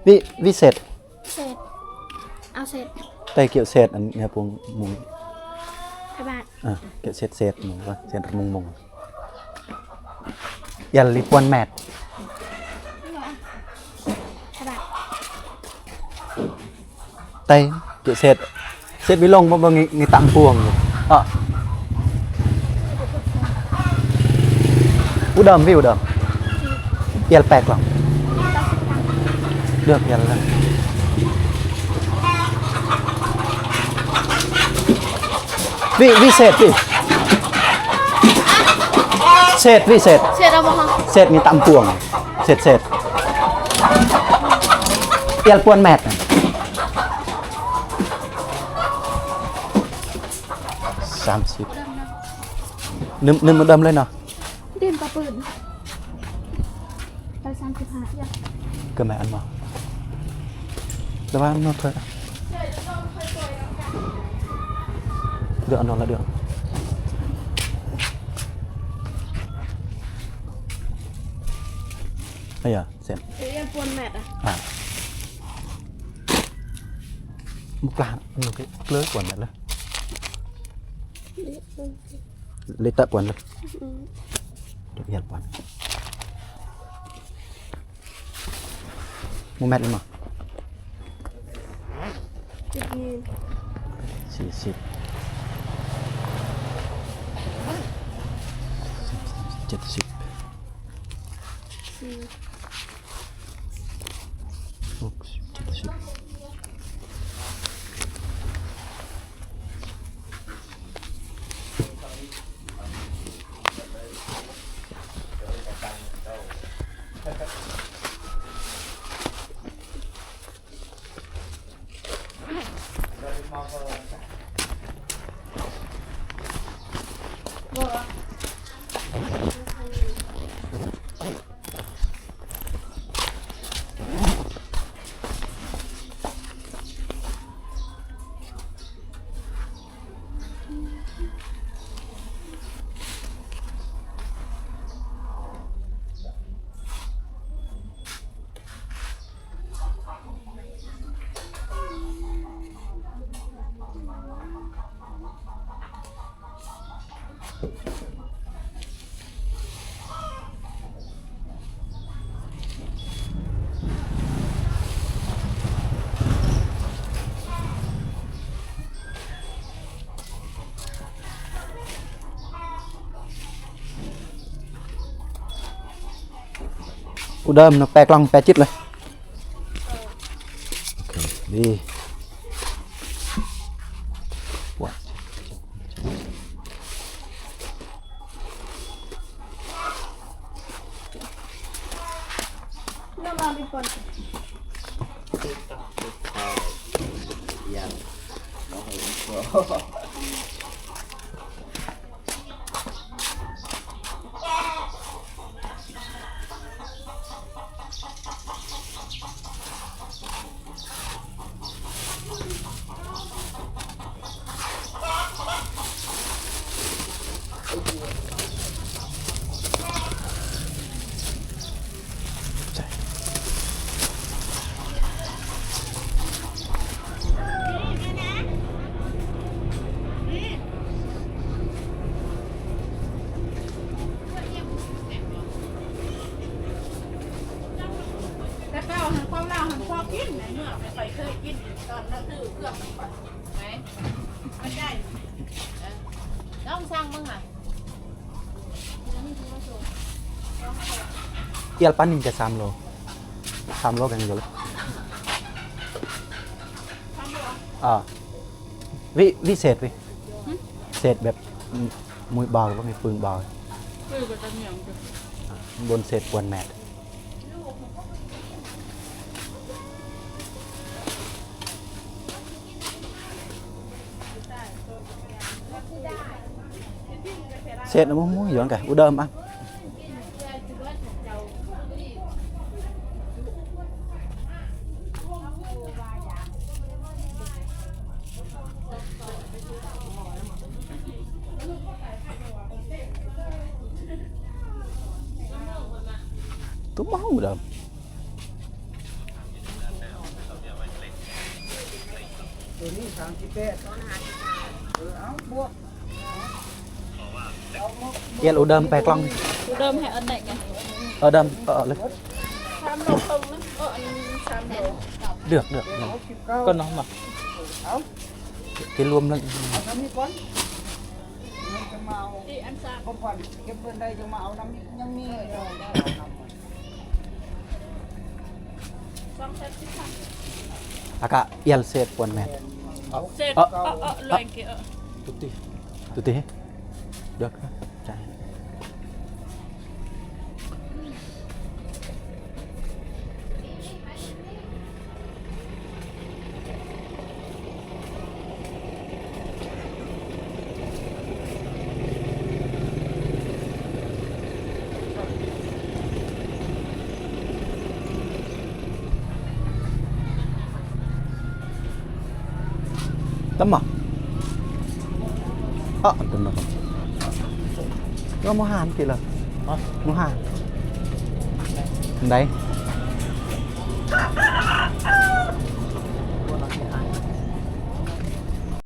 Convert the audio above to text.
ວິ ວິເສດ ເສດ ເອົາເສດ ໄຕກຽວເສດ ອັນເນື້ອປວງມຸງ ພະບາດ ອ່າ ກຽວເສດ ເສດມຸງ ເສດມຸງມຸງ ຢາລິປວນແມດ ພະບາດ ໄຕກຽວເສດ ເສດວິລົງ ບໍ່ເບິ່ງ ນີ້ຕຳພວງຢູ່ ເອີ ອຸດອມ ວິອຸດອມ ເອວແປກລອງ ເລືອກເອວແລ້ວ ວິ ວິເສດ ວິເສດ ວິເສດ ເສດເອົາບໍ່ ເສດນີ້ຕຳພວງ ເສດ ເສດ ເອວປວນແມດ ສາມສິບ ໜຶ່ມ ໜຶ່ມດຳເລີຍເນາະ ດິນປະປືນ ໄປສາມສິບຫ້າ ເອີ ກໍແມ່ນອັນມາ ແຕ່ວ່ານອນເທີ ເດືອນນອນລະເດືອນ ອາຢາ ເສັ້ນ ເອີ ປວນແມດ ອ່າ ບໍ່ກະ ເລີຍປວນແມດເລີຍ ເລຕະປວນເລີຍ ອືມ ເລຕະປວນ ບໍ່ແມ່ນເລີຍ ສີ່ສິບ ເຈັດສິບ ສີ່ ຫົກສິບ ເຈັດສິບ ອຸດອມ ແປກລອງ ແປຈິດເລີຍ ໂອເຄ ດີ ແຕ່ເກົ່າຫັ້ນ ຂອງລາວຫັ້ນພໍກິນ ໃນເມືອງໄປເຄີຍກິນ ຕອນນັ້ນຄືເຄື່ອງມັນໄປ ໄປ ເຂົ້າໃຈ ເອີ ລອງສັ່ງເບິ່ງຫາ ອຽວປານິນກໍສາມໂລ ສາມໂລກໍຍັງຢູ່ເລີຍ ສາມໂລ ອ່າ ວິ ວິເສດ ວິ ຫຶ ເສດແບບ ອືມ ມຸ້ຍເບົາ ຫຼືວ່າມີປຶ້ງເບົາ ເອີ ກໍຈະໜຽວ ອ່າ ບົນເສດປວນແມດ ເສດນະ ໝູ ໝູ ຢອນກະ ອຸດອມ ອ່ະ ຕຸມມະຫຸດອມ. ເອີ ເອົາເດີມແປກລ່ອງ ເອົາເດີມ ເອົາເລີຍ ສາມໂລເຄິ່ງນະ ເອີ ອັນສາມໂລ ເລືອກ ເລືອກ ກ່ອນເນາະ ມາ ເອົາ ກິນລວມເລີຍ ເອົານ້ຳນີ້ກ່ອນ ມັນຈະມາເອົາ ທີ່ອັນສາມ ເກັບເພິ່ນໄດ້ ຈັ່ງມາເອົານ້ຳ ຍັງມີ ສອງແສນສິບພັນ ອາກະ ເອລເສດ ປວນແມ່ນ ເສດ ເອີ ເອີ ເອີ ແລງເກ ເອີ ຕຸຕິ ຕຸຕິ ດຽວ ຈ່າຍ. ຕຳໝາກ ເອາ ອັນຕົວນັ້ນ ກໍໝູຫານກິນລະ ໝູຫານ ໄດ້.